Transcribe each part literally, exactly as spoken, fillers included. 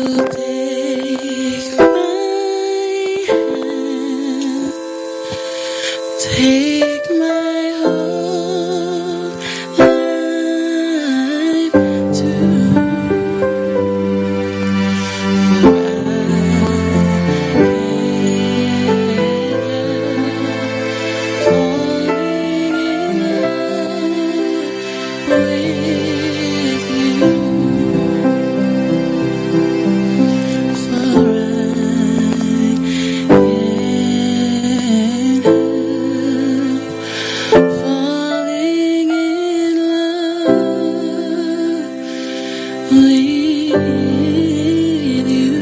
Take my hand, take my whole life too. For I can't help falling in love with you. For I can't help falling in love with you.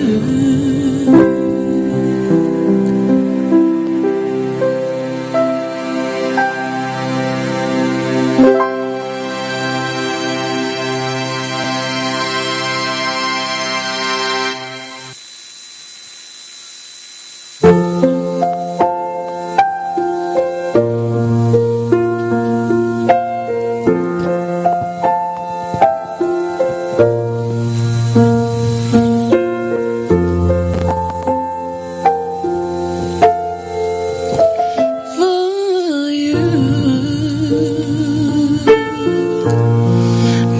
For you,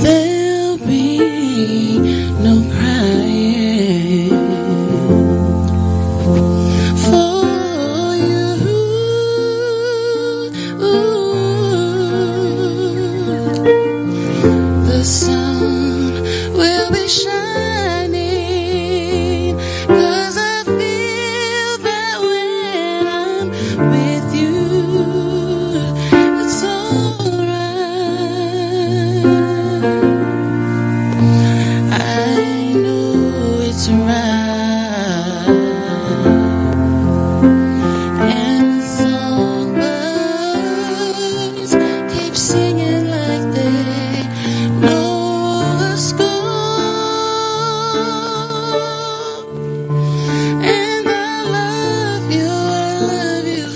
there'll be no crying. For you, the sun will be shining, 'cause I feel that when I'm with you, it's all right. I know it's right. And the songbirds keep singing like they know the score. And I love you, I love you,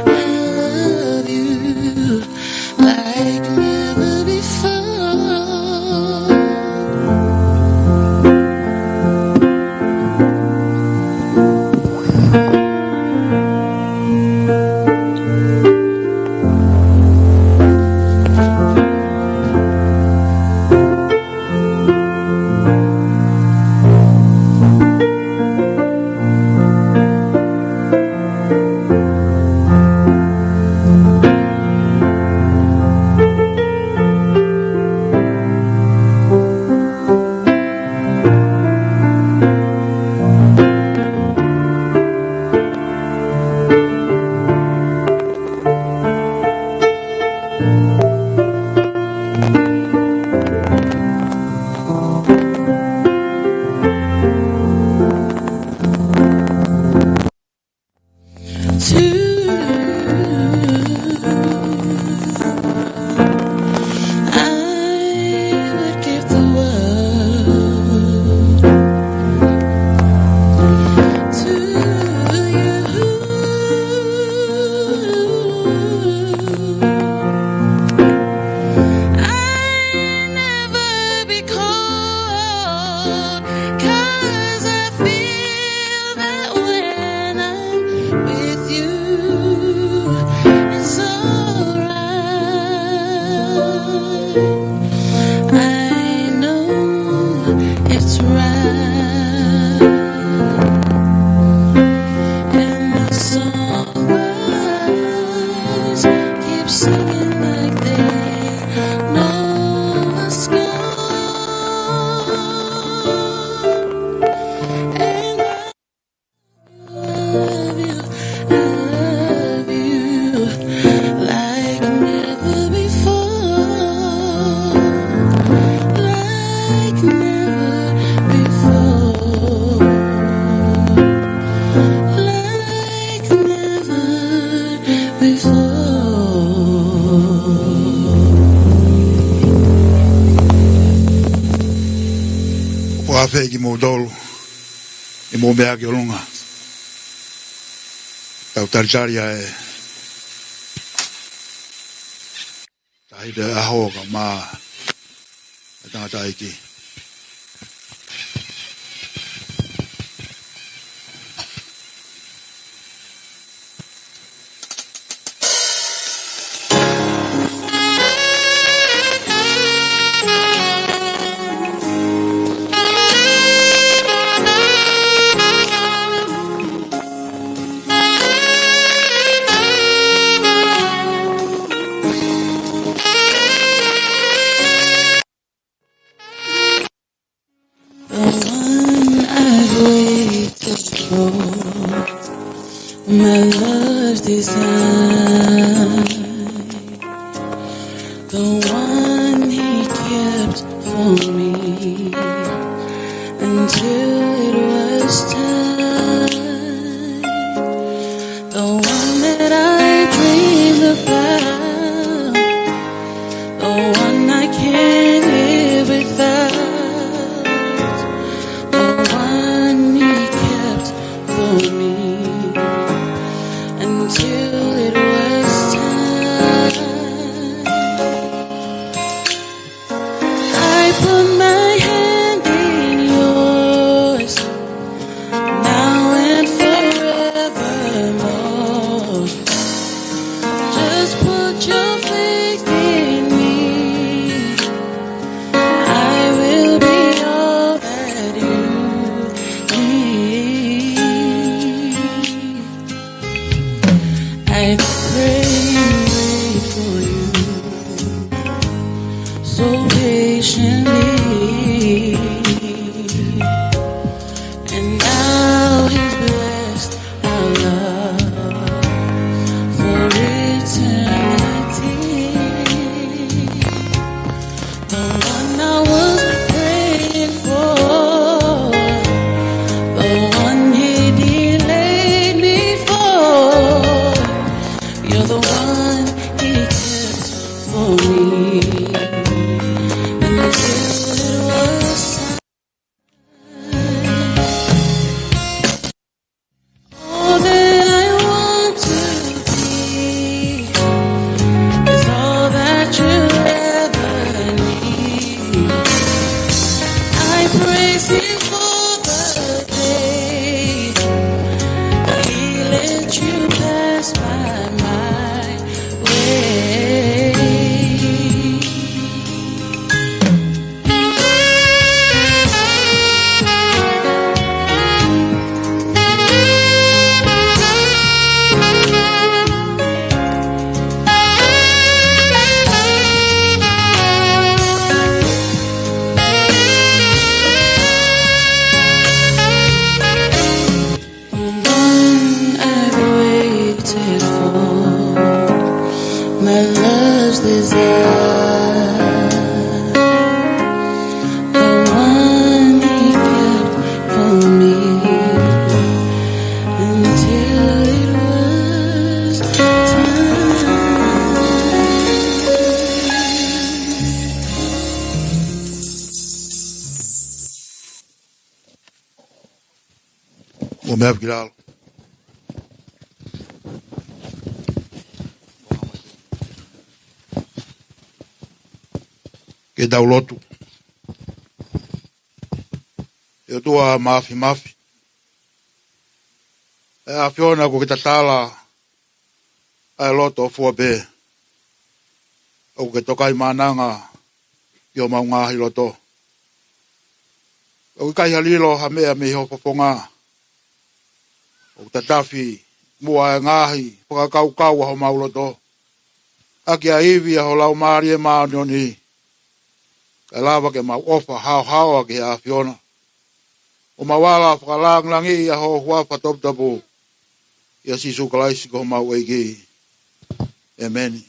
I love you like never before. To you, I would give the world. To you, I never be cold, 'cause I feel that when I'm with you, it's all right. I know it's right. And the songbirds keep singing like they know the score. And I love you, I love you like never before, like never before, like never before. ʻOku ou ʻafeʻi kimoutolu, ʻi hoʻomou meʻa ki ʻolunga. Tau talitali ʻa e taʻahine ʻo e ʻaho kae ʻumaʻā e tangataʻeiki. Faithful, my love's design, the one he kept for me until it was time, the one that I dreamed about, the one I can't live without, the one he kept for me until it was time. I put my hand in yours, now and forevermore. Just put your faith in me. I will be all that you need. I pray for you so patiently, and now he's blessed our love for eternity. The one I was praying for, the one he delayed me for, you're the one he kept for me until it was time. All that I want to be is all that you ever need. I praise you for the day that he let you pass by my way. The one I've waited for, my love's desire. The one he kept for me until it was time. Mou meʻa ki lalo. Ke tau lotu. ʻE ʻOtua Māfimafi, ʻe ʻAfiona, ʻoku ke tatala ʻa e loto ʻo fua pē. ʻOku ke tokaimaʻananga ki homau ngaahi loto. ʻOku ʻikai ha lilo ha meʻa mei ho fofonga. ʻOku tatafi muʻa e ngaahi fakakaukau ʻa homau loto ʻaki ʻa e ivi ʻa ho Laumālie Māʻoniʻoni, kae lava ke mau ʻofa haohaoa ki he ʻAfiona, ʻo mau ala fakalāngilangiʻi ʻa ho huafa toputapu, ʻia Sīsū Kalaisi ko homau ʻEiki. ʻEmeni.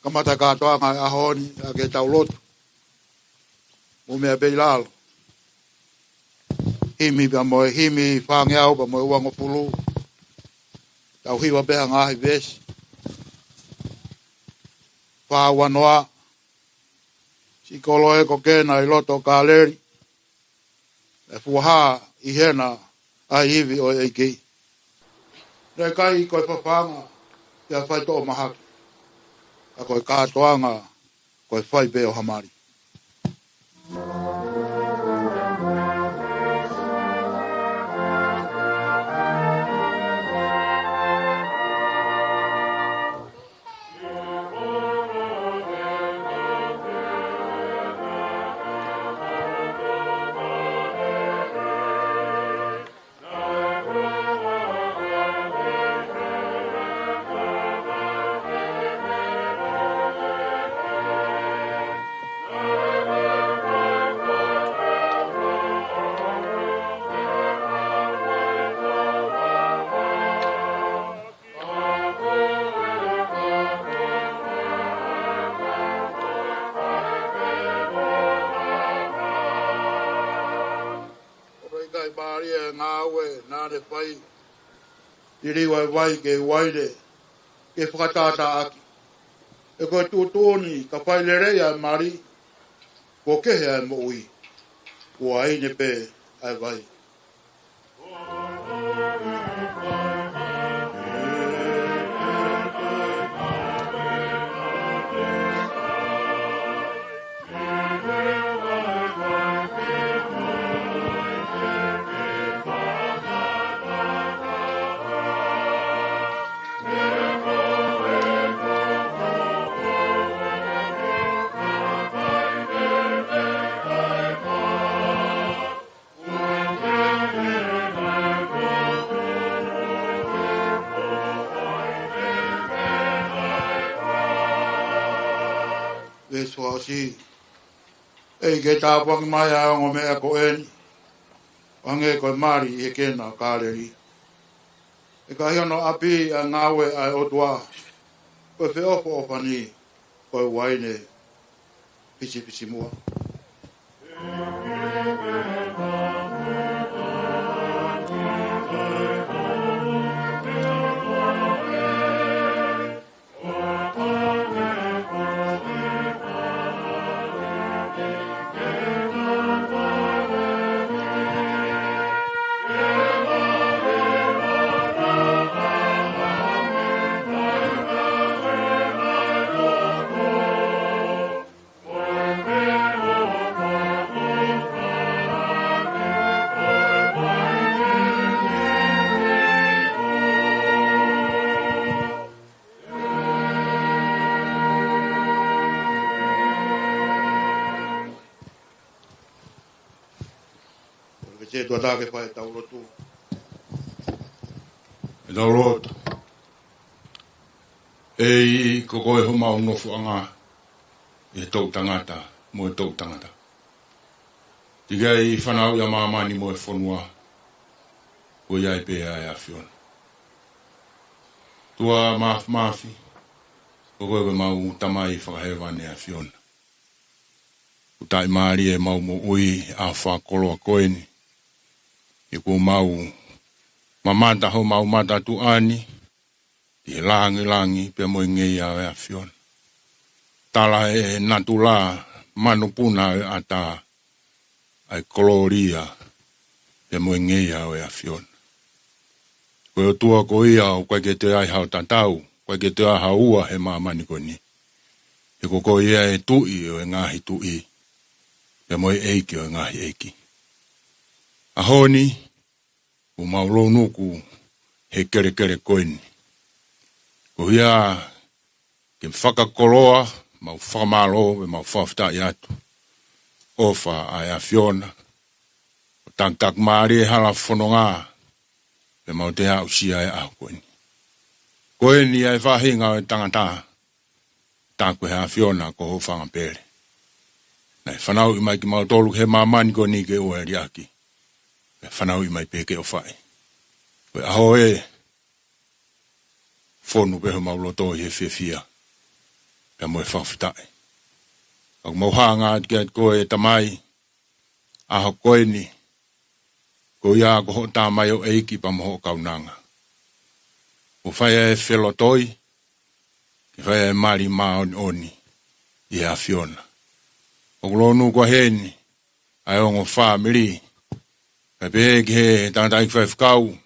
Kamata kātoanga e ʻaho ni ʻaki ʻetau lotu. Mou meʻa pē ʻi lalo. Himi pea mo e himi fāngeau pea mo e uangofulu. Tau hiva pē ha ngaahi veesi. Fā ua noa. Siʻi koloa ē ko Kena ʻi loto Kāleli, ʻe fuaha ʻi hena ʻa e ivi ʻo e ʻEiki. Naʻe ʻikai ko e fafanga pea faitoʻo mahaki, ka ko e kātoanga ko e fai pē ʻo ha mali. Fai, liliu ʻa e vai ki he uaine, ke fakatātāʻaki. He ko e tuʻutuʻuni, ka fai lelei ʻa e mali, kuo kehe ʻa e moʻui, ko e uaine pē ʻa e vai. Veesi fakaʻosi. ʻEiki, tāpuaki mai ʻa e ongo meʻa ko eni, hangē ko e mali ʻi he kena ʻo Kāleli. He ka ʻi hono ʻapi ʻa e ngāue ʻa e ʻOtua, ko e feʻofoʻofani, ko e uaine pisipisimuʻa. Ke te tuatake fai tau lotu. ʻE tau lotu. ʻEiki, ko koe homau nofoʻanga ʻi he toʻutangata mo e toʻutangata. Teʻeki ai fanauʻi ʻa māmani mo e fonua, ko ia ai pē ʻa e ʻAfiona. ʻOtua Māfimafi, ko koe ko ʻemau Tamai fakahēvani ʻAfiona. Kuo taʻimālie ʻemau moʻui ʻi he ʻaho fakakoloa ko eni. He kuo mau mamata homau matatuʻa ni ki he langilangi pea mo e ngeia ʻo e ʻAfiona. Tala ʻe he natula manupuna ʻo e ʻatā ʻa e kolōlia pea mo e ngeia ʻo e ʻAfiona. Ko e ʻOtua ko ia ʻoku ʻikai ke toe ai hao tatau, ʻoku ʻikai ke toe ai hao ua he māmani ko eni. He ko koe ia ʻa e Tuʻi ʻo e ngaahi tuʻi, pea mo e ʻEiki ʻo e ngaahi ʻeiki. ʻAho ni, kuo mau lounuku he kelekele ko eni. Ko ia ke fakakoloa, mau fakamālō, pea mau fakafetaʻi atu. ʻOfa ʻa e ʻAfiona, ʻo takitaku mālie hala fononga, pea mau toe aʻusia e ʻaho ko eni. Ko eni ʻa e faʻahinga ʻo e tangata, tā ko e ʻAfiona ko ho fanga pele. Naʻe fanauʻi mai kimautolu ki he māmani ko eni ke ʻoua ʻe liʻaki. Pea fanauʻi mai pē ke ʻofaʻi. Ko e ʻaho ē, fonu pē homau loto ʻi he fiefia, pea mo e fakafetaʻi. ʻOku mau hanga atu kiate koe Tamai, ʻaho ko eni, ko ia ko hoʻo tamaioʻeiki pea mo hoʻo kaunanga. Kuo fai ʻa e felotoi, ke fai ʻa e mali māʻoniʻoni ʻi he ʻAfiona. ʻOku lounuku ʻa heni, ʻa e ongo fāmili, kae pehē ki he tangataʻeiki faifekau,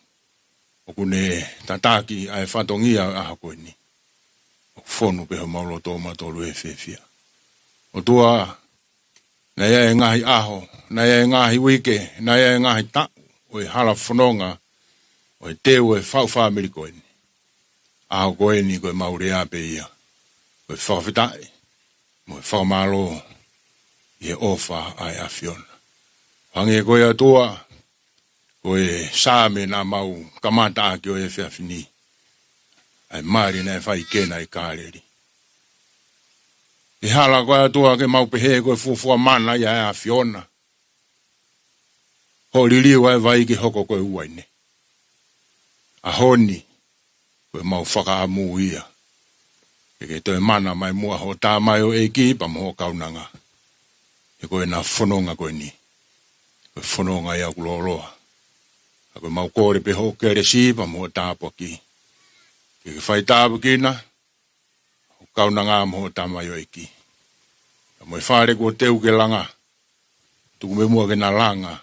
ʻoku ne tataki ʻa e fatongia ʻo e ʻaho ko eni. ʻOku fonu pē homau loto mautolu he fiefia. ʻOtua, naʻe ʻi ai e ngaahi ʻaho, naʻe ʻi ai e ngaahi uike, naʻe ʻi ai e ngaahi taʻu ʻo e hala fononga, ʻo e teu ʻo e faʻu fāmili ko eni. ʻAho ko eni ko ʻemau lea pē ia, ko e fakafetaʻi mo e fakamālō ʻi he ʻofa ʻa e ʻAfiona. Hangē ko e ʻOtua, ko e Saame naʻa mau kamata ʻaki ʻo e efiafi ni, ʻa e mali naʻe fai ki hena ʻi Kāleli. ʻE hala ko e ʻOtua ke mau pehē ko e fuofua mana ia ʻa e ʻAfiona, hoʻo liliu ʻa e vai ke hoko ko e uaine. ʻAho ni, ko ʻemau fakaʻamu ia, ke ke toe mana mai muʻa hoʻo tamaioʻeiki pea mo hoʻo kaunanga. He ko ʻena fononga ko eni, ko e fononga ia ʻoku lōloa. Ka ko ʻemau kole pē hoʻo kelesi pea mo hoʻo tāpuaki. Ke ke fai tāpuekina hoʻo kaunanga mo hoʻo tamaioʻeiki. Ka mo e fale kuo teu ke langa, tuku pē muʻa ke na langa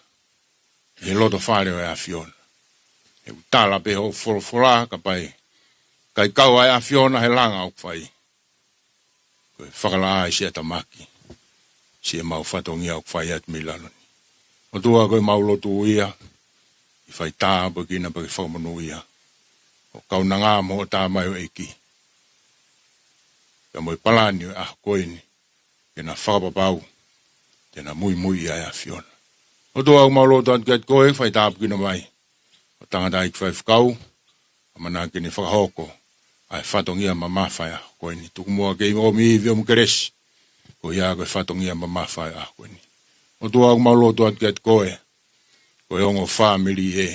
ʻi he loto fale ʻo e ʻAfiona. He ʻoku tala pē hoʻo folofola, kapau ʻe ʻikai kau ʻa e ʻAfiona he langa ʻoku fai, ko e fakalaʻā ʻi siʻa tamaki, siʻemau fatongia ʻoku fai atu mei lalo ni. ʻOtua, ko ʻemau lotu ia, ke fai tāpuekina pea ke fakamonūʻia hoʻo kaunanga mo hoʻo tamaioʻeiki, pea mo e palani ʻo e ʻaho ko eni, ke na fakapapau, te na muimui ʻa e ʻAfiona. ʻOtua, ʻoku mau lotu atu kiate koe, fai tāpuekina mai hoʻo tangataʻeiki faifekau, ʻamanaki ke ne fakahoko ʻa e fatongia mamafa ʻo e ʻaho ko eni. Tuku muʻa ke ʻomi ivi, ʻomi kelesi, ko ia ko e fatongia mamafa ʻo e ʻaho ko eni. ʻOtua, ʻoku mau lotu atu kiate koe, ko e ongo fāmili ē,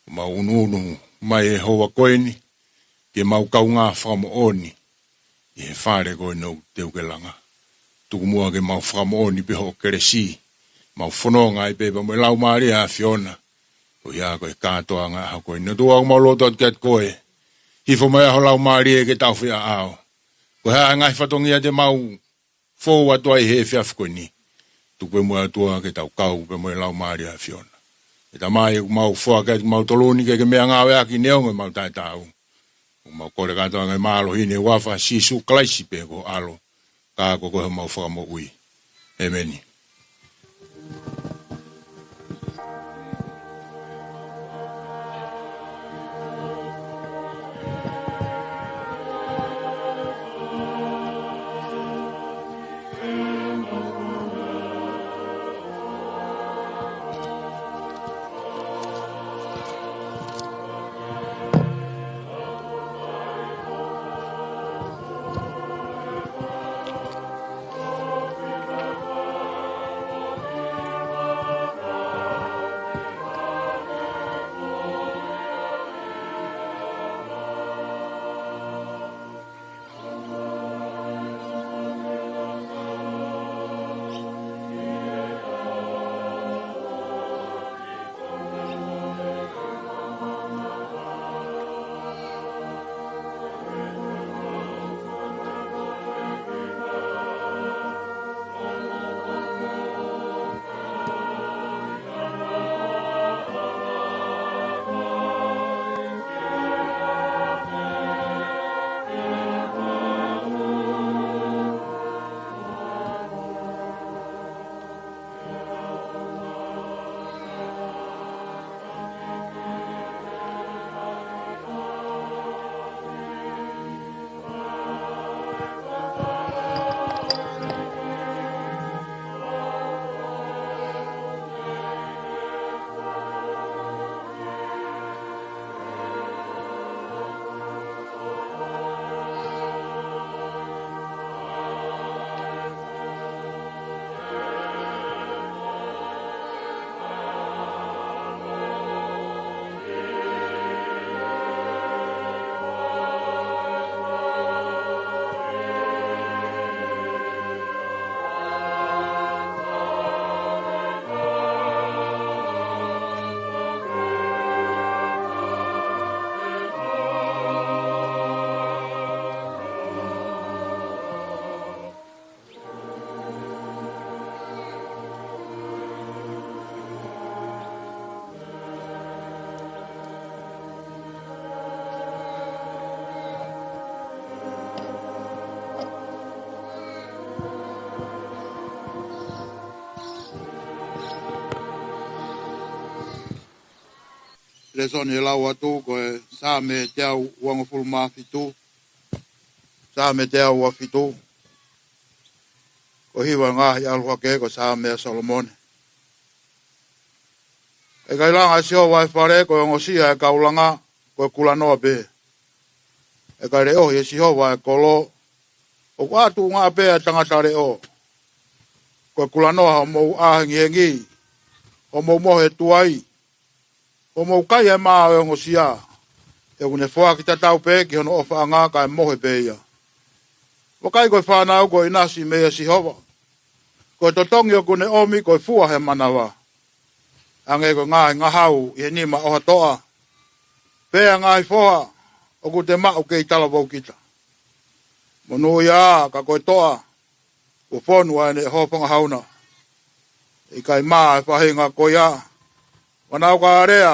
ʻoku mau ʻunuʻunu mai he houa ko eni, ke mau kaungā fakamoʻoni ʻi he fale ko eni ʻoku teu ke langa. Tuku muʻa ke mau fakamoʻoni pē hoʻo kelesi, mau fononga ai pē pea mo e Laumālie ʻo e ʻAfiona, ko ia ko e kātoanga ʻo e ʻaho ko eni. ʻOtua, ʻoku mau lotu atu kiate koe, hifo mai ʻa ho Laumālie ke tau feʻaʻao. Ko e hā e ngaahi fatongia te mau fou atu ai he efiafi ko eni, tuku pē muʻa, ʻOtua, ke tau kau pē mo e Laumālie ʻo e ʻAfiona. ʻE Tamai, ʻoku mau foaki atu kimautolu ni ke ke meʻangāueʻaki neongo ʻemau taʻetaau. ʻOku mau kole kātoanga ʻi he mālohi ni ʻi he huafa ʻo Sīsū Kalaisi pē ko ho ʻAlo, ka ko koe homau Fakamoʻui. ʻĒmeni. Lēsoni ʻe lau atu ko e Saame teau uangofulu mā fitu. Saame teau ua fitu. Ko e hiva ngaahi ʻalu hake, ko e Saame ʻa Solomone. ʻE ʻikai langa ʻe Sihova ʻa e fale, ko e ongosia ʻa e kau langa ko e kulanoa pē. ʻE ʻikai leʻohi ʻe Sihova ʻa e kolo, ʻoku ʻā tuʻunga pē ʻa e tangata leʻo. Ko e kulanoa hoʻomou ʻā hengihengi, hoʻomou mohe tuai, hoʻomou kai ʻa e mā ʻo e ongosia. He ʻoku ne foaki tatau pē ki hono ʻofaʻanga, kae mohe pē ia. Vakai, ko e fānau ko e ʻinasi meia Sihova, ko e totongi ʻoku ne ʻomi ko e fua ʻo e manava. hangē ko e ngaahi ngahau ʻi he nima ʻo ha toʻa, pea ngaahi foha ʻoku te maʻu kei talavou kita. Monūʻia ā ka ko e toʻa, kuo fonu ʻa ʻene ʻohofa ngahau na. ʻIkai mā e faʻahinga ko ia, ʻoku nau ka alea,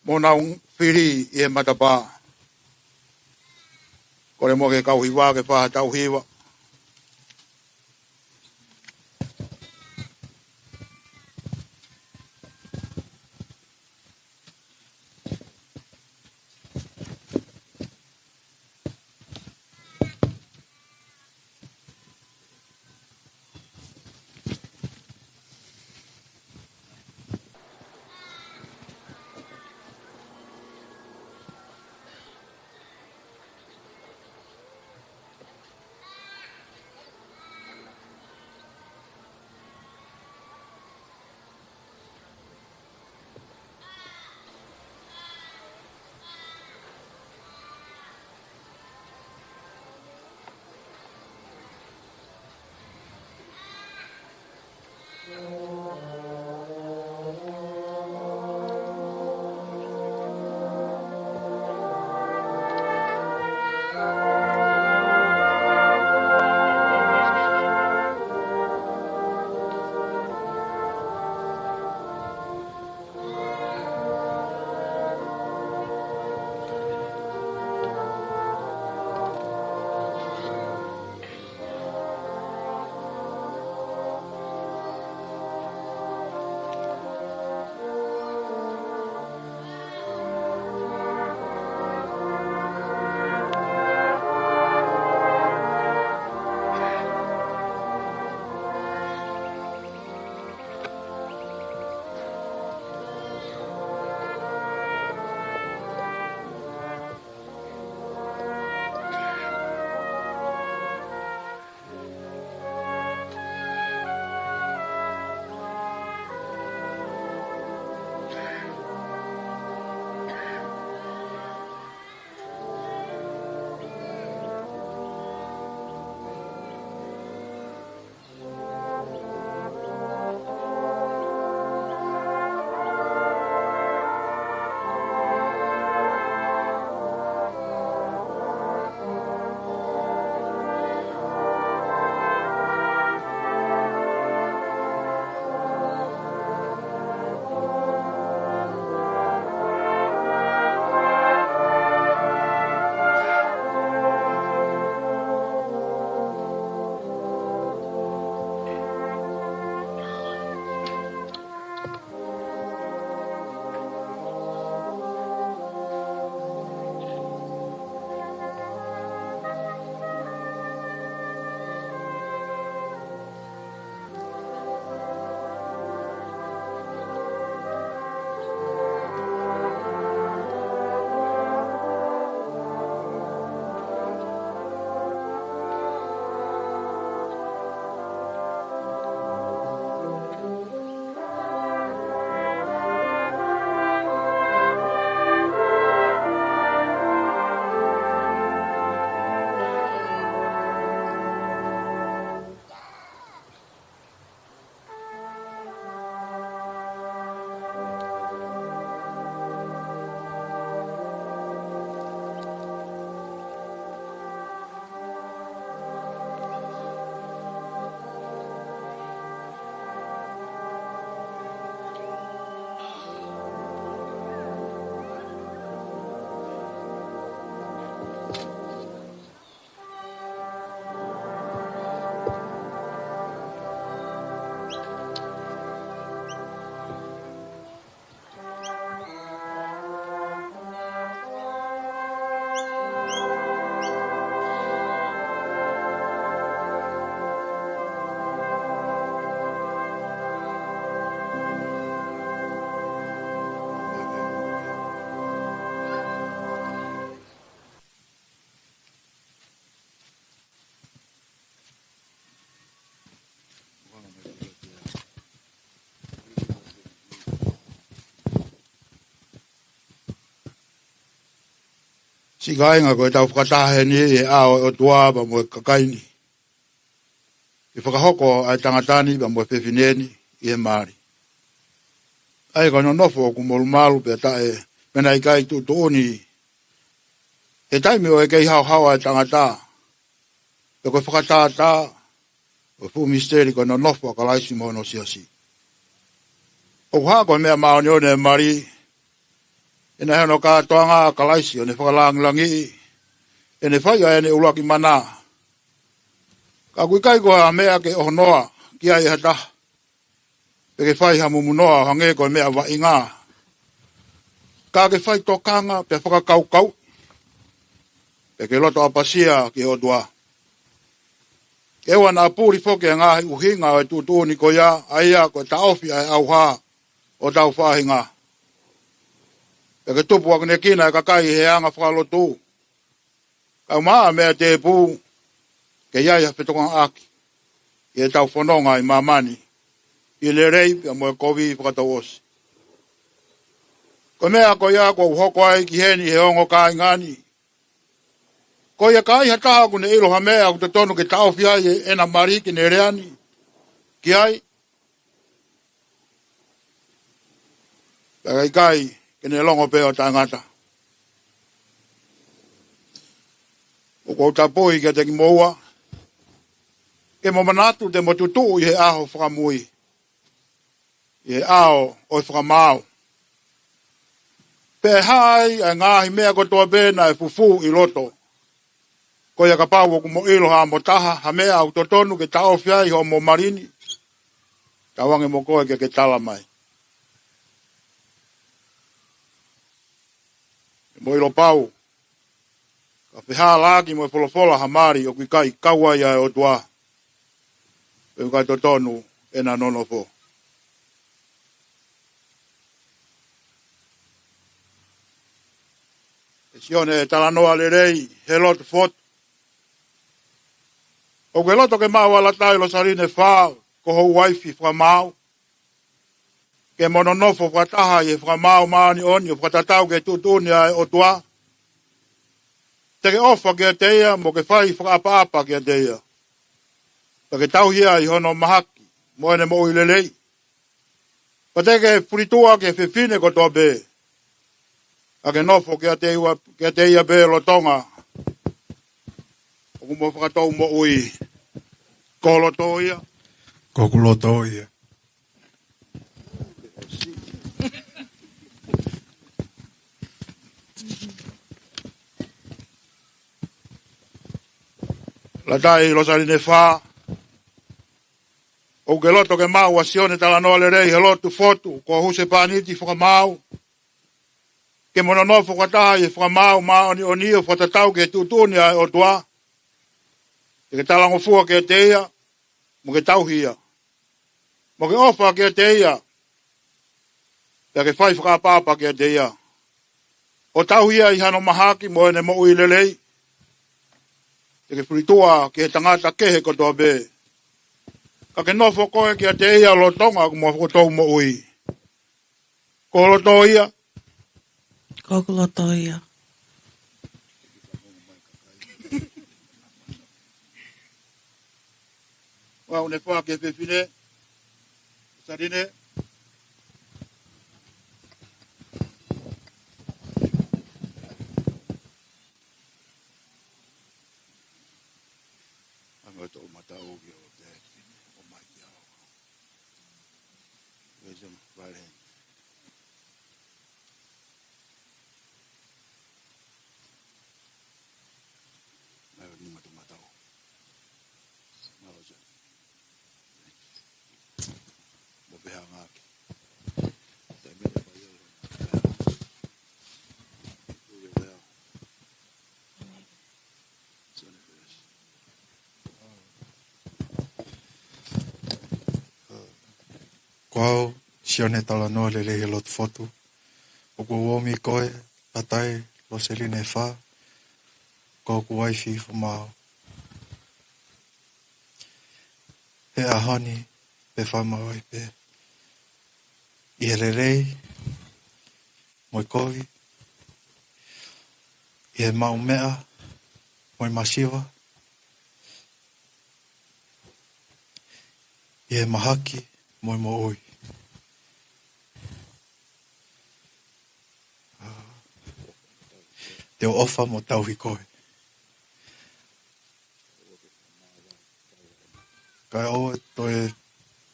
mo nau fili ʻi he matapā. Kole muʻa ki he kau hiva ke fai ha tau hiva. Siʻi kāinga, ko ʻetau fakataha heni ʻi he ʻao ʻo e ʻOtua pea mo e kakai ni, ke fakahoko ʻa e tangata ni pea mo e fefine ni ʻi he mali. ʻA ia ko e nonofo ʻoku molumalu pea taʻe, pea naʻe ʻikai tuʻutuʻuni he taimi ʻo e kei haohaoa ʻa e tangata, pe ko e fakatātā ʻo e fuʻu misiteli ko e nonofo ʻa Kalaisi mo hono siasi. ʻOku hā ko e meʻa māʻoniʻoni ʻa e mali, he naʻe hono kātoanga ʻa Kalaisi ʻo ne fakalangilangiʻi ʻene fai ʻa ʻene ʻuluaki mana. Ka ʻoku ʻikai ko ha meʻa ke ʻohonoa ki ai ʻe ha taha, pe ke fai ha mumunoa ʻo hangē ko e meʻa vaʻinga. Ka ke fai tokanga pea fakakaukau, pe ke loto ʻapasia ki he ʻOtua. Ke ʻoua naʻa puli foki e ngaahi ʻuhinga ʻo e tuʻutuʻuni ko ia, ʻa ia ko e taʻofi ʻa e ʻauha ʻo hotau faʻahinga. Pe ke tupu ʻakinakina e kakai he anga fakalotu. Kae ʻumaʻā meʻa tēpū, ke ʻi ai ha fetokangaʻaki ʻi heʻetau fononga ʻi māmani, ʻi he lelei pea mo e kovi fakatouʻosi. Ko e meʻa ko ia kuo u hoko ai ki heni he ongo kāinga ni. Ko ia ka ai ha taha ʻoku ne ʻilo ha meʻa ʻoku totonu ke taʻofi ai ʻena mali ke ne lea ni ki ai, pea ʻikai ke ne longo pē ʻo taʻengata. ʻOku ou tapui kiate kimoua, ke mo manatu te mo tutuʻu ʻi he ʻaho fakamui, ʻi he ʻao ʻo e fakamaau. Pea ʻe hā ai ʻa e ngaahi meʻa kotoa pē naʻe fufū ʻi loto. Ko ia kapau ʻoku mo ʻilo ha mo taha ha meʻa ʻoku totonu ke taʻofi ai hoʻomo mali ni, tauange mo koe ke ke tala mai. Mo ʻilo pau, ka fehālaaki mo e folofola ha mali ʻoku ʻikai kau ai ʻa e ʻOtua, pe ʻoku ʻikai totonu ʻena nonofo. ʻE Sione, talanoa lelei he lotu fotu. ʻOku ke loto ke maʻu ʻa Latai Losaline Fā, ko ho uaifi fakamaau, ke mo nonofo fakataha ʻi he fakamaau māʻoniʻoni ʻo fakatatau ki he tuʻutuʻuni ʻa e ʻOtua. Te ke ʻofa kiate ia, mo ke fai fakaʻapaʻapa kiate ia, pea ke tauhi ia ʻi hono mahaki mo ʻene moʻui lelei. Pea te ke fulitua ki he fefine kotoa pē, ka ke nofo kiate ia, kiate ia pē lolotonga ʻoku mo fakatou moʻui. Ko ho loto ia. Ko hoku loto ia. Latai Losaline Fā, ʻoku ke loto ke maʻu ʻa Sione talanoa lelei he lotu fotu, ko ho husepāniti fakamaau, ke mo nonofo fakataha ʻi he fakamaau māʻoniʻoni ʻo fakatatau ki he tuʻutuʻuni ʻa e ʻOtua. Te ke talangofua kiate ia, mo ke tauhi ia, mo ke ʻofa kiate ia, pea ke fai fakaʻapaʻapa kiate ia, ʻo tauhi ia ʻi hano mahaki mo ʻene moʻui lelei. Te ke fulitua ki he tangata kehe kotoa pē, ka ke nofo koe kiate ia lolotonga ʻoku mo fakatou moʻui. Ko ho loto ia. Ko hoku loto ia. Ua une fua ke fefine. Sarine. Anga to mata o ke o te. O mai ia. Where's your violin? Mai ni mata mata o. Malo sa. Mo pehanga ki. Taimi te pai o. Ui o vea. Ko au, Sione Talanoa Lelei he lotu fotu, ʻoku ou ʻomi koe, Latai Loseline Fā, ko hoku uaifi fakamaau. He ʻaho ni, pea fakamaau ai pē. ʻI he lelei, mo e kovi, ʻi he maʻu meʻa, mo e masiva, ʻi he mahaki, mo e moʻui. Te u ʻofa mo tauhi koe. Kae ʻoua toe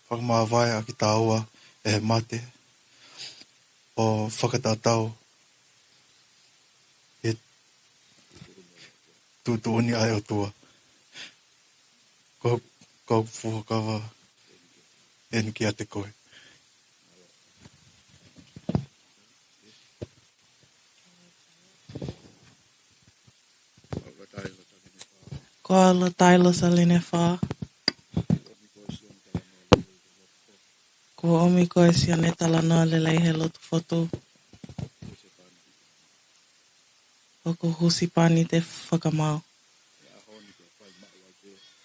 fakamāvae ʻa kitaua ʻe he mate, ʻo fakatatau ʻi he tuʻutuʻuni ʻa e ʻOtua. Ko, ko e fuakava eni kiate koe. Ko Lotailo Saline Fā. Kuo ʻomi ko e Sione Talanoa Lelei he lotu fotu. ʻOku husepāniti fakamaau.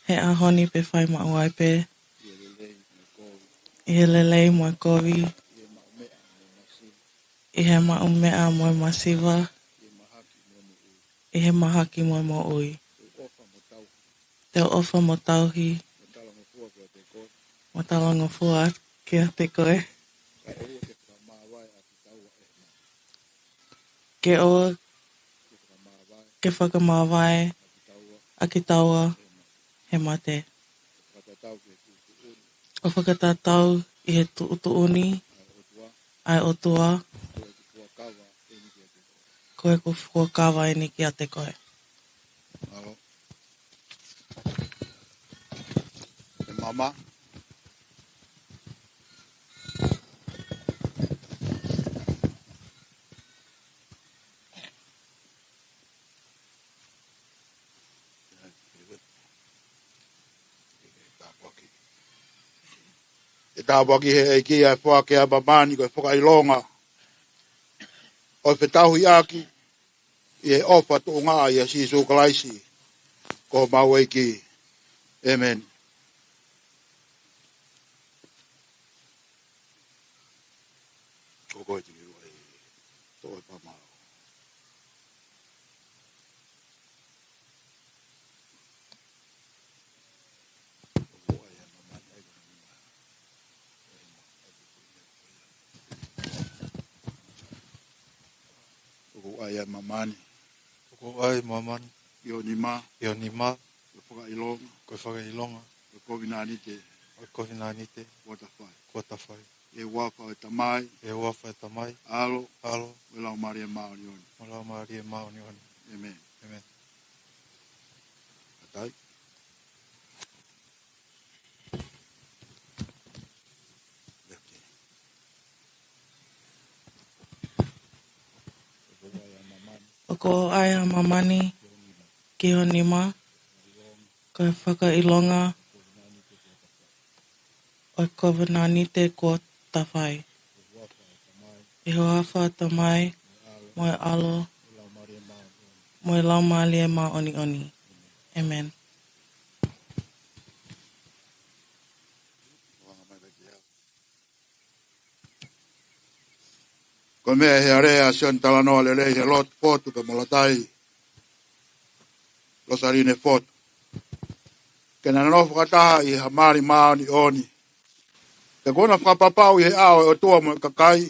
He ʻaho ni pē fai maʻu ai pē. ʻI he lelei mo e kovi. ʻI he maʻu meʻa mo e masiva. ʻI he mahaki mo e moʻui. Te u ʻofa mo tauhi. Mo talangofua kiate koe. Ke ʻoua ke fakamāvae ʻa kitaua he mate. ʻO fakatatau ʻi he tuʻutuʻuni ʻa e ʻOtua. Ko ʻeku fuakava eni kiate koe. Mālō. ʻE mama. ʻE tāpuakiʻi ʻe he ʻEiki ʻa e foaki ʻa māmani ko e fakaʻilonga ʻo e fetauhiʻaki ʻi he ʻofa tuʻunga ʻia Sīsū Kalaisi ko homau ʻEiki. ʻĒmeni. Ko koe te ke ʻai toʻo e pamao. ʻOku ʻai ʻa māmani. ʻOku ʻai ʻa māmani. ʻOku ʻai ʻa māmani. ʻI ho nima. ʻI ho nima. Ko e fakaʻilonga. Ko e fakaʻilonga. Ko e kovinānite. Ko e kovinānite. Kuo ta fai. Kuo ta fai. ʻI he huafa ʻo e Tamai. ʻI he huafa ʻo e Tamai. ʻAlo. ʻAlo. Mo e Laumālie Māʻoniʻoni. Mo e Laumālie Māʻoniʻoni. ʻĒmeni. ʻĒmeni. Atai. ʻOku ʻai ʻa māmani ki ho nima, ko e fakaʻilonga ʻo e kovinānite kuo ta fai. ʻI he huafa ʻo e Tamai, mo e ʻAlo, mo e Laumālie Māʻoniʻoni. ʻĒmeni. Ko e meʻa ʻi he aleʻi ʻa Sione Talanoa Lelei he lotu fotu pea mo Lotailo Saline Fotu. Ke na nofo fakataha ʻi he mali māʻoniʻoni. Pea kuo na fakapapauʻi ʻi he ʻao ʻo e ʻOtua mo e kakai.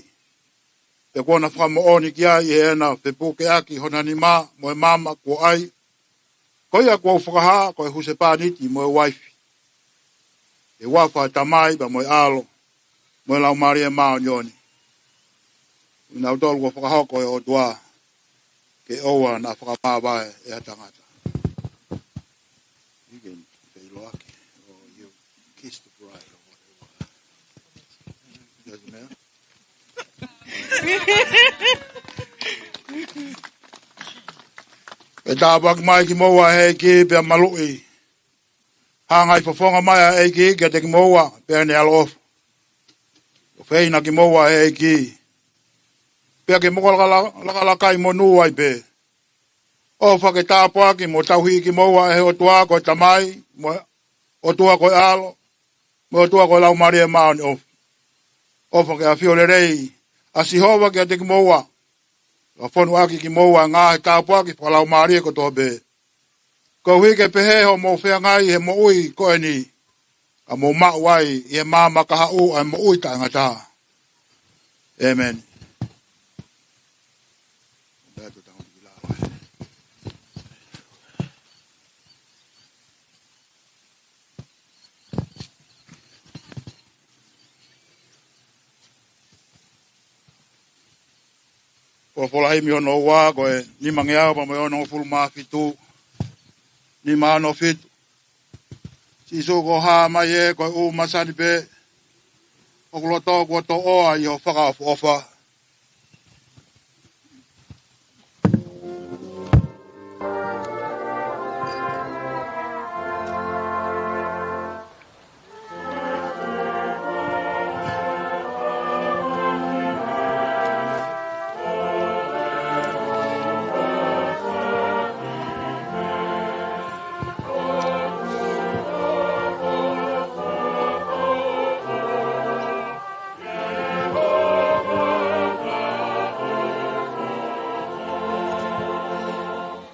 Pea kuo na fakamoʻoni ki ai ʻi heʻena fepukeʻaki hona nima mo e maama kuo ʻai. Ko ia kuo u fakahā ko e husepāniti mo e uaifi. ʻI he huafa ʻo e Tamai pea mo e ʻAlo, mo e Laumālie Māʻoniʻoni. Nautolu kuo fakahoko ʻe he ʻOtua ke ʻoua naʻa fakamāvae ʻe ha tangata. You can say, "Loaki," or you kiss the bride or whatever. Doesn't matter. ʻE tāpuaki mai kimoua ʻe he ʻEiki pea maluʻi. Hangai fofonga mai ʻa e ʻEiki kiate kimoua pea ne ʻaloʻofa. ʻOfeina kimoua ʻe he ʻEiki. Pea ke moko lakala-, lakalakai monū ai pē. ʻOfa ke tāpuaki mo tauhi kimoua ʻe he ʻOtua ko e Tamai, mo e ʻOtua ko e ʻAlo, mo e ʻOtua ko e Laumālie Māʻoniʻoni. ʻOfa ke ʻafio lelei ʻa Sihova kiate kimoua. Ka fonu ʻaki kimoua ngaahi tāpuaki fakalaumālie kotoa pē. Koeʻuhi ke pehē hoʻomou feangai he moʻui ko eni. Ka mou maʻu ai ʻi he maama kahaʻu ʻa e moʻui taʻengata. ʻĒmeni. Ko e folofola himi hono ua, ko e nimangeau pea mo e onongofulu mā fitu, nima ono fitu. Sīsū, ko hoʻo hā mai ē, ko e ʻū masani pē ʻoku loto kuo toʻoa ʻi hoʻo fakaʻofoʻofa.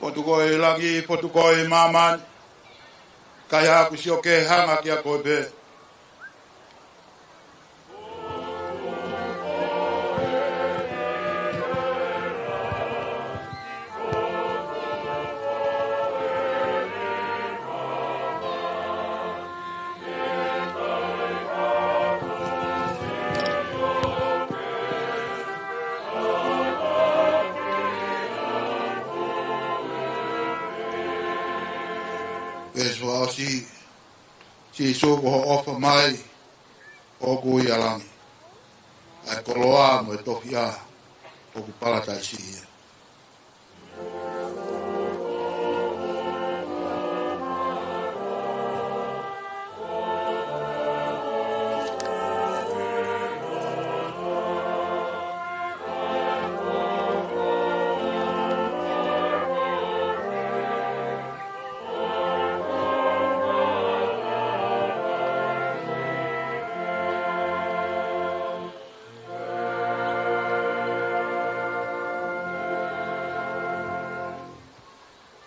Potu ko ē ʻi langi, potu ko ē ʻi māmani, ʻikai haʻaku sio ke hanga kia koe pē. Veesi fakaʻosi. Sīsū, ko hoʻo ʻofa mai ʻoku ʻi langi, ʻa e koloa mo e tofiʻa ʻoku palataisi ia.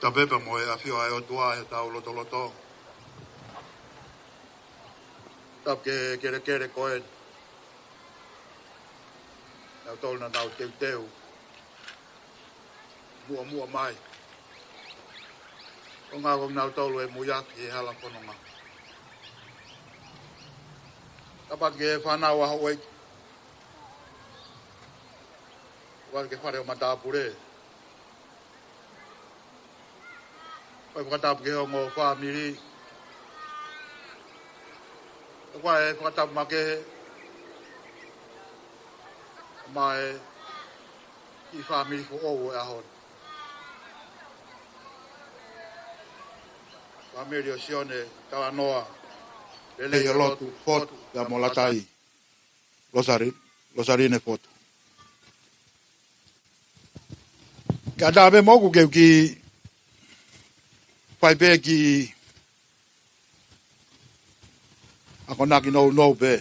Tapu pē mo e ʻafio ʻa e ʻOtua ʻi hotau lotolotonga. Tapu ki he kelekele ko ē, nautolu naʻa nau teuteu muʻomuʻa mai, ʻo ngāue ʻa kinautolu ʻi mui ʻi he hala fononga. Tapu atu ki he fānau ʻa houʻeiki, ʻoatu ki he fale ʻo matāpule. Fai fakatapu ki he ongo fāmili. Ko e fakatapu makehe mo e kiʻi fāmili foʻou ʻo e ʻaho ni. Fāmili ʻo Sione Talanoa, Lelei ʻo Lotu Fotu, pea mo Latai Losari-, Losaline Fotu. Kae ʻatā pē moʻoku ke u kiʻi fai pē kiʻi akonaki nounou pē.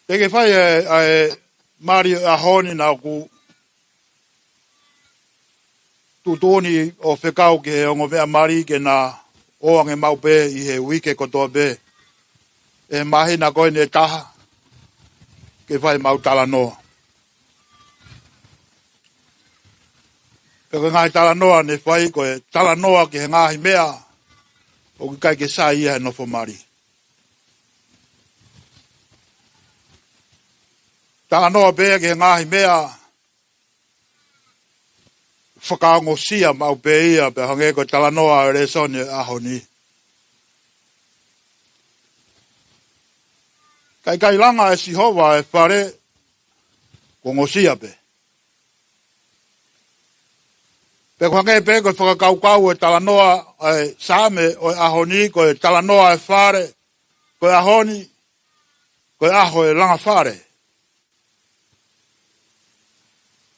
Te ke fai ʻa e, ʻa e mali ʻo e ʻaho ni, naʻa ku tuʻutuʻuni ʻo fekau ki he ongo meʻa mali ke na ō ange maʻu pē ʻi he uike kotoa pē, ʻi he māhina ko eni ʻe taha, ke fai ʻemau talanoa. Pea ko e ngaahi talanoa ne fai, ko e talanoa ki he ngaahi meʻa ʻoku ʻikai ke sai ia he nofo mali. Talanoa pē ki he ngaahi meʻa fakaongosia maʻu pē ia, pea hangē ko e talanoa ʻo e lēsoni ʻo e ʻaho ni. Ka ʻikai langa ʻe Sihova ʻa e fale, kuo ongosia pē. Pea ʻoku hangē pē ko e fakakaukau ʻo e talanoa ʻa e Saame ʻo e ʻaho ni, ko e talanoa ʻa e fale, ko e ʻaho ni, ko e ʻaho ʻo e langa fale.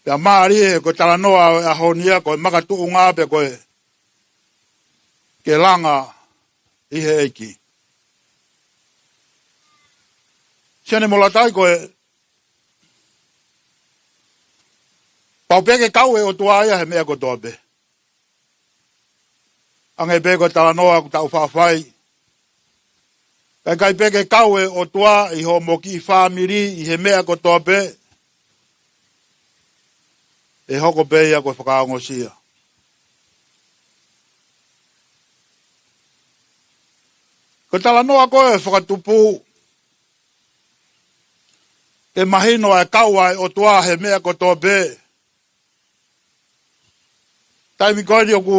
Pea mālie ko e talanoa ʻo e ʻaho ni ia, ko e makatuʻunga pē ko e ke langa ʻi he ʻEiki. Sione mo Latai, ko e pau pē ke kau e ʻOtua ia he meʻa kotoa pē. Hangē pē ko e talanoa ʻoku tau faʻa fai. Ka ʻikai pē ke kau e ʻOtua ʻi hoʻomo kiʻi fāmili ʻi he meʻa kotoa pē, ʻe hoko pē ia ko e fakaongosia. Ko e talanoa ko ē ʻo e fakatupu, ke mahino ʻa e kau ʻa e ʻOtua he meʻa kotoa pē. Taimi ko eni ʻoku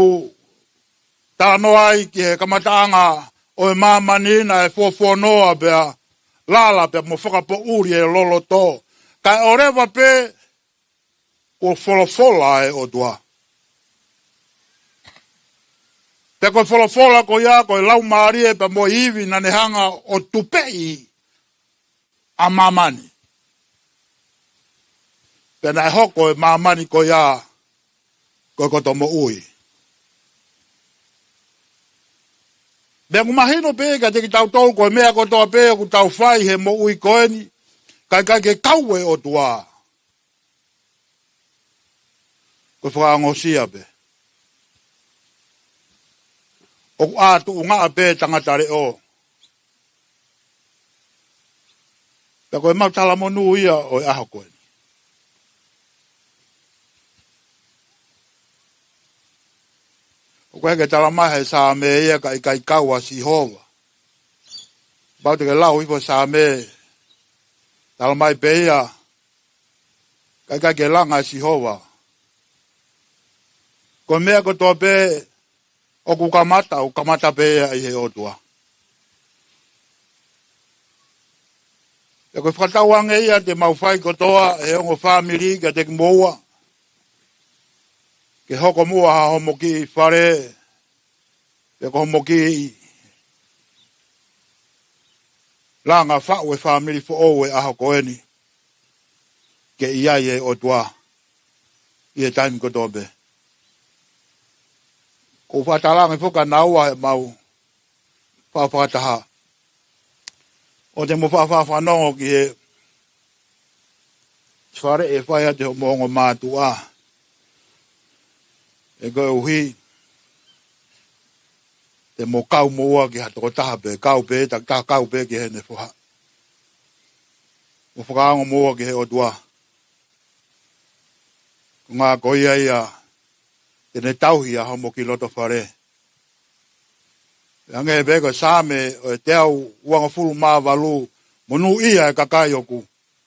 talanoa ai ki he kamataʻanga ʻo e māmani naʻe fuofuonoa pea lala pea mo fakapoʻuli e loloto. Kae ʻoleva pē kuo folofola ʻa e ʻOtua. Pea ko e folofola ko ia, ko e laumālie pea mo e ivi naʻa ne hanga ʻo tupeʻi ʻa māmani. Pea naʻe hoko e māmani ko ia ko e koto moʻui. Pea ʻoku mahino pē kiate kitautolu ko e meʻa kotoa pē ʻoku tau fai he moʻui ko eni, ka ʻikai ke kau e ʻOtua, ko e fakaongosia pē. ʻOku ʻā tuʻungaʻa pē tangata leʻo. Pea ko e mau talamonū ia ʻo e ʻaho ko eni. ʻOku ʻikai ke talamai he Saame ia ka ʻikai kau ʻa Sihova. Pau te ke lau hifo Saame, talamai pē ia ka ʻikai ke langa ʻa Sihova. Ko e meʻa kotoa pē ʻoku kamata, ʻoku kamata pē ia ʻi he ʻOtua. Pea ko e fakatauange ia te mau fai kotoa he ongo fāmili kiate kimoua, ke hoko muʻa ha homo kiʻi fale, pe ko homo kiʻi langa faʻu e fāmili foʻou e ʻaho ko eni, ke ʻi ai e ʻOtua ʻi he taimi kotoa pē. ʻOku ou fakatalange foki ʻa naua he mau faʻa fakataha, ʻo te mo faʻa faʻa fanongo ki he fale ʻe fai atu ʻe homo ongo mātuʻa. He koeʻuhi te mo kau moua ki ha tokotaha pē, kau pē, takitaha kau pē ki heʻene foha. Mo fakaongo moua ki he ʻOtua. Ko e ʻuhinga ko ia ia te ne tauhi ʻa homo kiʻi loto fale. Hangē pē ko e Saame ʻo e teau uangofulu mā valu, monūʻia e kakai ʻoku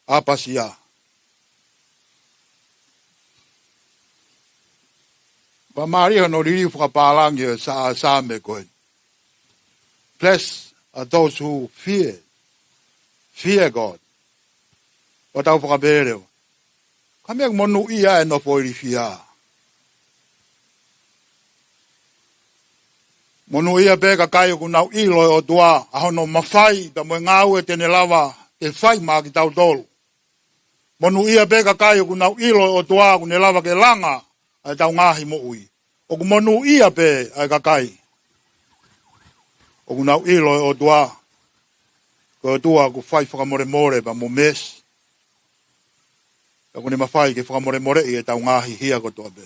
ʻapasia. Pea mālie hono liliu fakapālangi ʻo e Sa-, Saame ko eni. Blessed are those who fear, fear God. ʻO tau fakapeleo. Ka meʻa ʻoku monūʻia e nofo ilifia. Monūʻia pē kakai ʻoku nau ʻilo e ʻOtua, ʻa hono mafai, pea mo e ngāue te ne lava ke fai maʻa kitautolu. Monūʻia pē kakai ʻoku nau ʻilo e ʻOtua, ʻoku ne lava ke langa ʻa ʻetau ngaahi moʻui. ʻOku monūʻia pē ʻa e kakai ʻoku nau ʻilo e ʻOtua, ko e ʻOtua ʻoku fai fakamolemole pea mo meesi. Pea ʻoku ne mafai ke fakamolemoleʻi ʻetau ngaahi hia kotoa pē.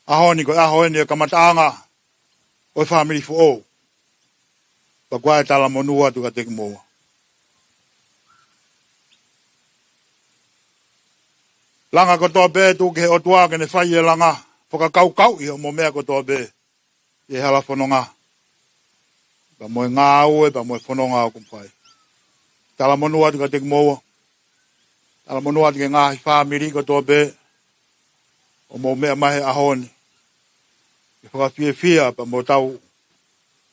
ʻAho ni ko e ʻaho eni e kamataʻanga ʻo e fāmili foʻou. Pea ʻoku ʻai e talamonū atu kiate kimoua. Langa kotoa pē tuku ki he ʻOtua ke ne fai e langa, fakakaukauʻi homo meʻa kotoa pē ʻi he hala fononga. Pea mo e ngāue, pea mo e fononga ʻoku fai. Talamonū atu kiate kimoua. Talamonū atu ki he ngaahi fāmili kotoa pē ʻoku mou meʻa mai he ʻaho ni. Ke fakafiefia pea mo tau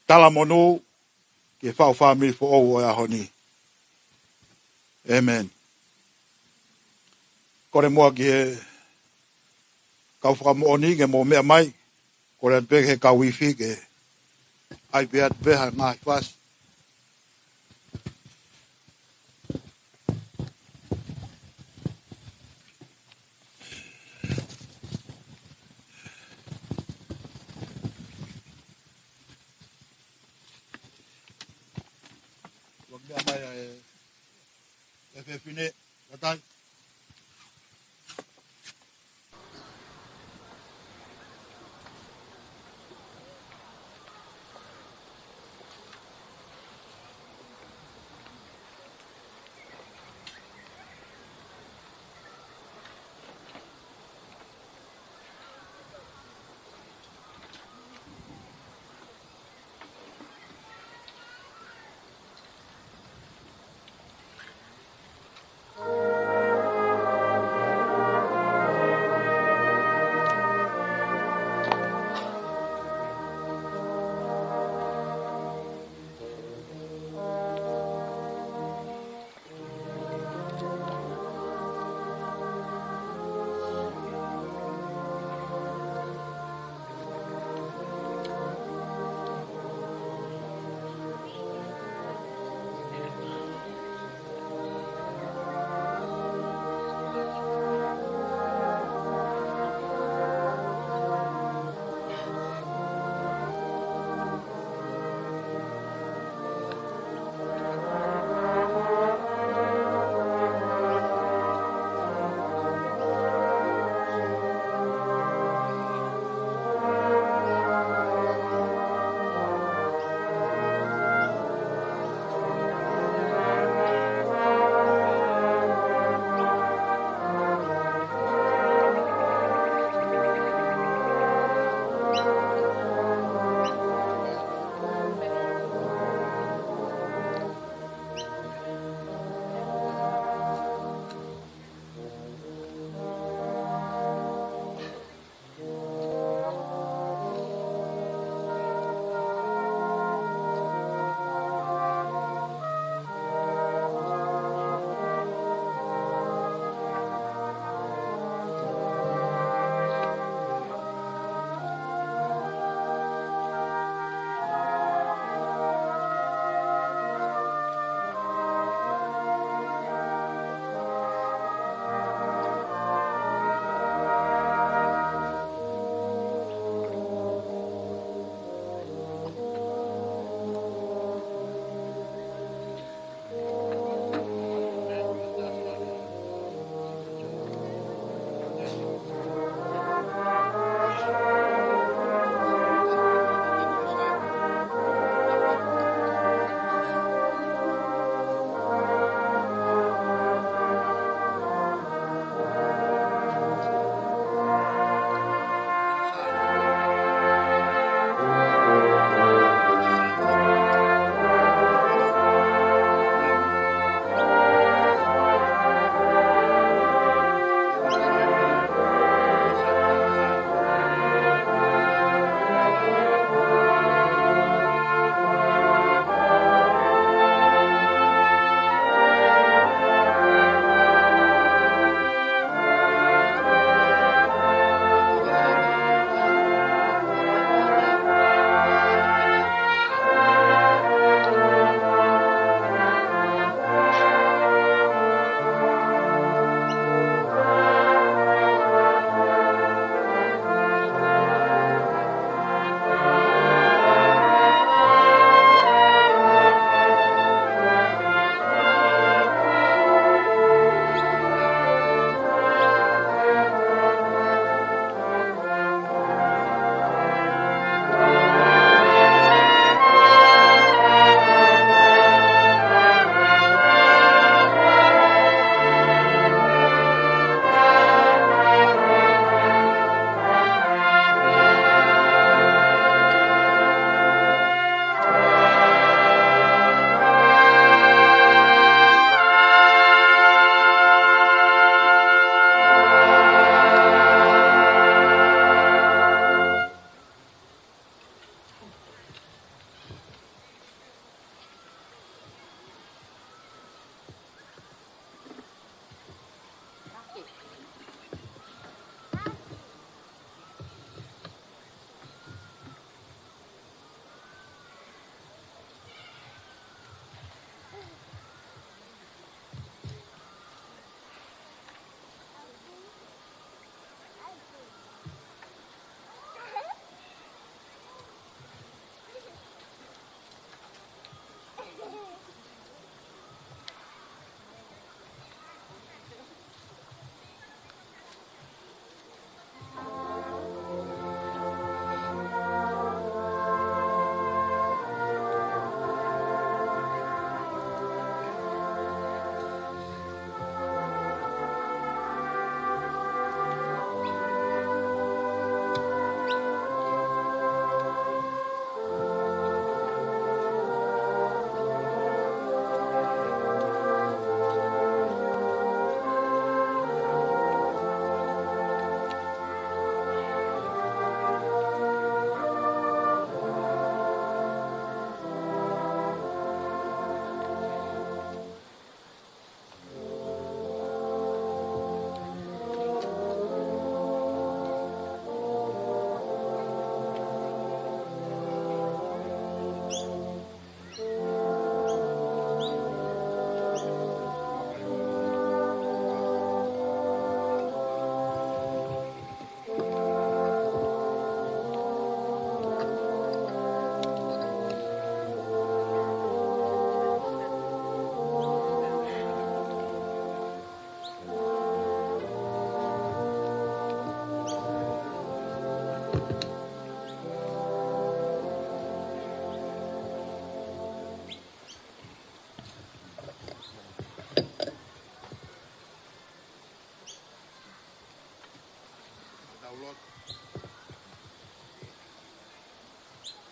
talamonū ki he faʻu fāmili foʻou ʻo e ʻaho ni. ʻĒmeni. Kole muʻa ki he kau fakamoʻoni ke mou meʻa mai. Kole atu pē ki he kau ifi ke ʻai pē atu pē ha ngaahi fasi. Ua meʻa mai ʻa e, e fefine, katai.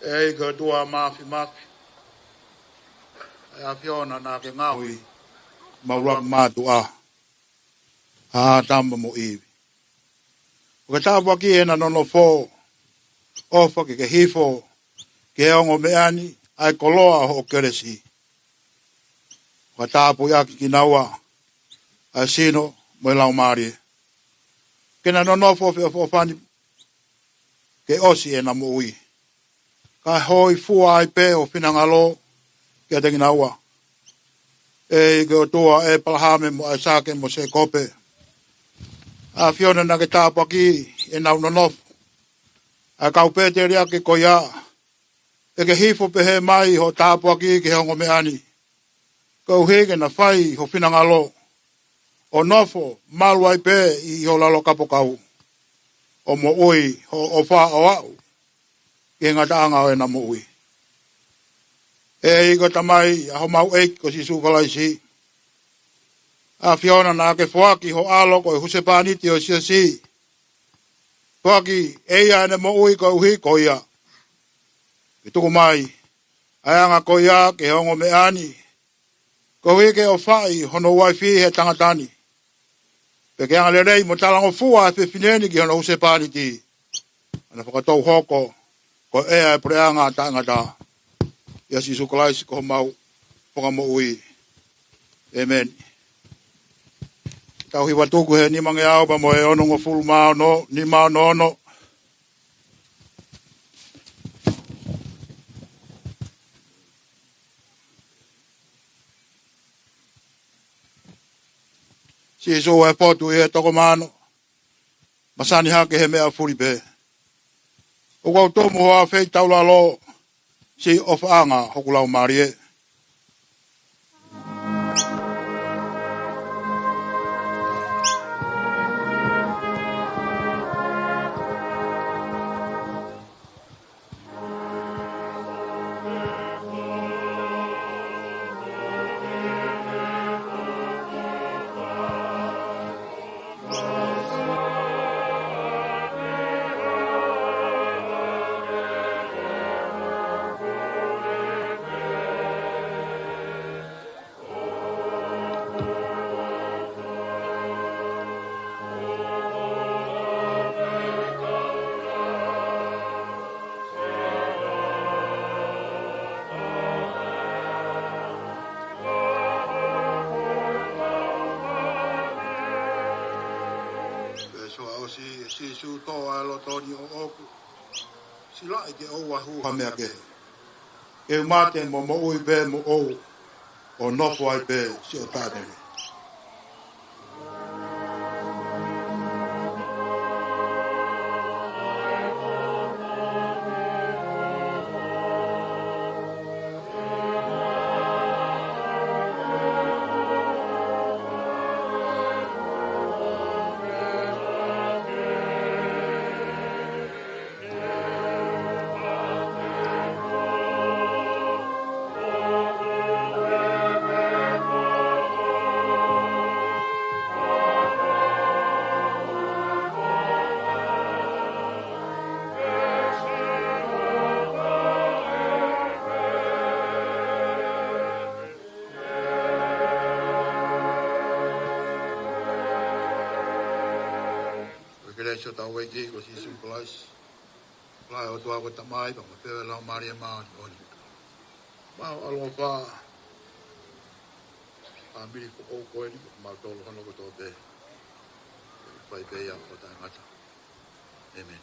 ʻEiki ko e ʻOtua Māfimafi, ʻa e ʻAfiona naʻa ke ngaohi ʻemau ʻuluaki mātuʻa, ʻa ʻĀtama mo ʻIvi. ʻO ke tāpuakiʻi ʻena nonofo, ʻofa ke ke hifo ki he ongo meʻa ni ʻa e koloa ʻo hoʻo kelesi. ʻO ke tāpuakiʻi kinaua ʻa e sino mo e laumālie, ke na nonofo feʻofoʻofani ke ʻosi ʻena moʻui, kae hōifua ai pē ho finangalo kiate kinaua. ʻEiki ko e ʻOtua ʻo ʻĒpalahame mo ʻAisake mo Sēkope, ʻAfiona naʻa ke tāpuakiʻi ʻenau nonofo, ʻa e kau pēteliake ko ia, ʻe ke hifo pehē mai hoʻo tāpuaki ki he ongo meʻa ni, koeʻuhi ke na fai ho finangalo, ʻo nofo malu ai pē ʻi ho lalo kapokau, ʻo moʻui hoʻo ʻofa ʻo aʻu ki he ngataʻanga ʻo ʻena moʻui. ʻEiki ko e Tamai ʻa homau ʻEiki ko Sīsū Kalaisi, ʻAfiona naʻa ke foaki ho ʻAlo ko e husepāniti ʻo e siasi, foaki ʻe ia ʻene moʻui koeʻuhi ko ia, ke tuku mai ʻa e anga ko ia ki he ongo meʻa ni, koeʻuhi ke ʻofaʻi hono uaifi he tangata ni, pea ke angalelei mo talangofua ʻa e fefine ni ki hono husepāniti, ʻo na fakatou hoko ko e ʻea ʻo e puleʻanga taʻengata. ʻIa Sīsū Kalaisi ko homau Fakamoʻui. ʻĒmeni. Tau hiva tuku he nimangeau pea mo e onongofulu mā ono, nima ono ono. Sīsū ʻi he potu ʻi he toko mano, masani hake he meʻa fuli pē. ʻOku ou tumu hoʻo afeitaulalo, siʻi ʻofaʻanga hoku laumālie. Pea ʻosi ʻe Sīsū, tō ʻa e loto ni ʻoʻoku, silaʻi ke ʻoua ʻe hū ha meʻa kehe. Ke u mate mo moʻui pē moʻou, ʻo nofo ai pē siʻo taʻane. Ko e kelesi ʻa hotau ʻEiki ko Sīsū Kalaisi, ʻofa ʻa e ʻOtua ko e Tamai, pea mo e feohi ʻa e Laumālie Māʻoniʻoni, maʻu ʻaloʻofa ʻa e fāmili ko ʻeni, ko kimautolu hono kotoa pē, ʻo fai pē ia ʻo taʻengata. ʻĒmeni.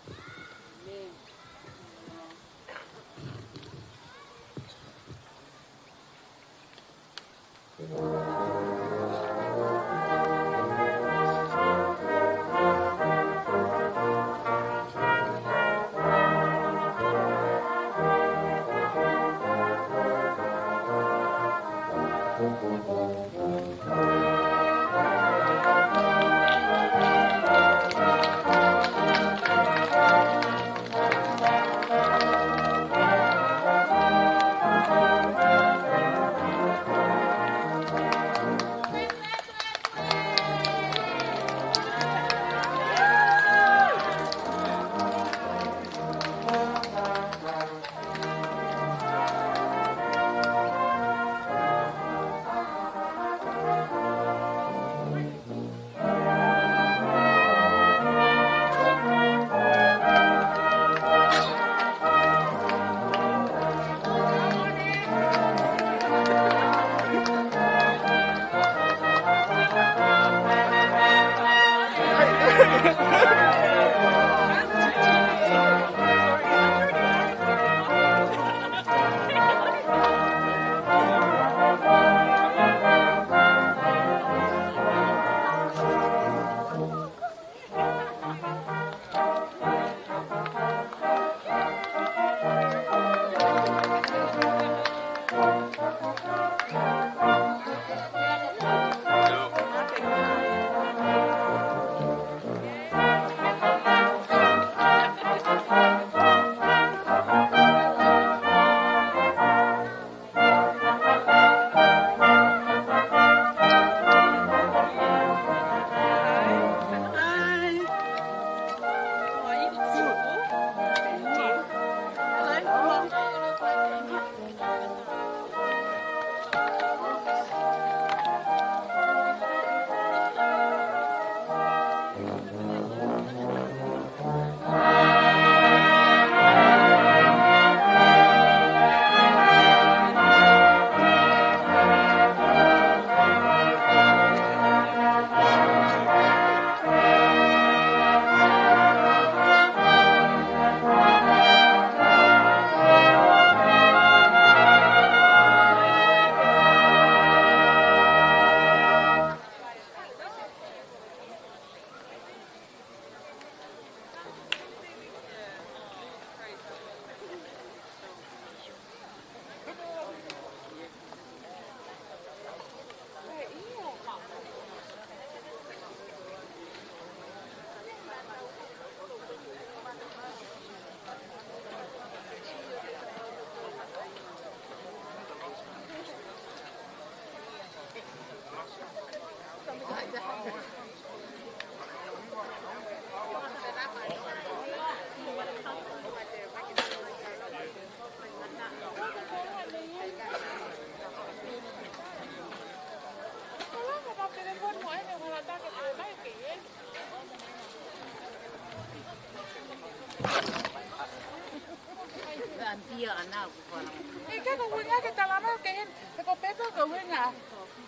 Ko e ʻanepia ʻana ʻoku fala. ʻIkai ko e ʻuhinga ke tala mai ke heni, he ko e pehē pē ko e ʻuhinga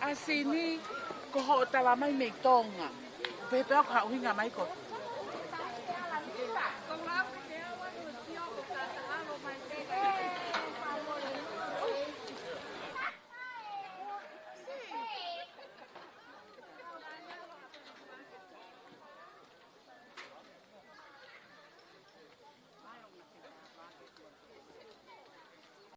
ʻa Sini ko hoʻo tala mai mei Tonga. Pehē pē ko hoʻo ʻuhinga mai ko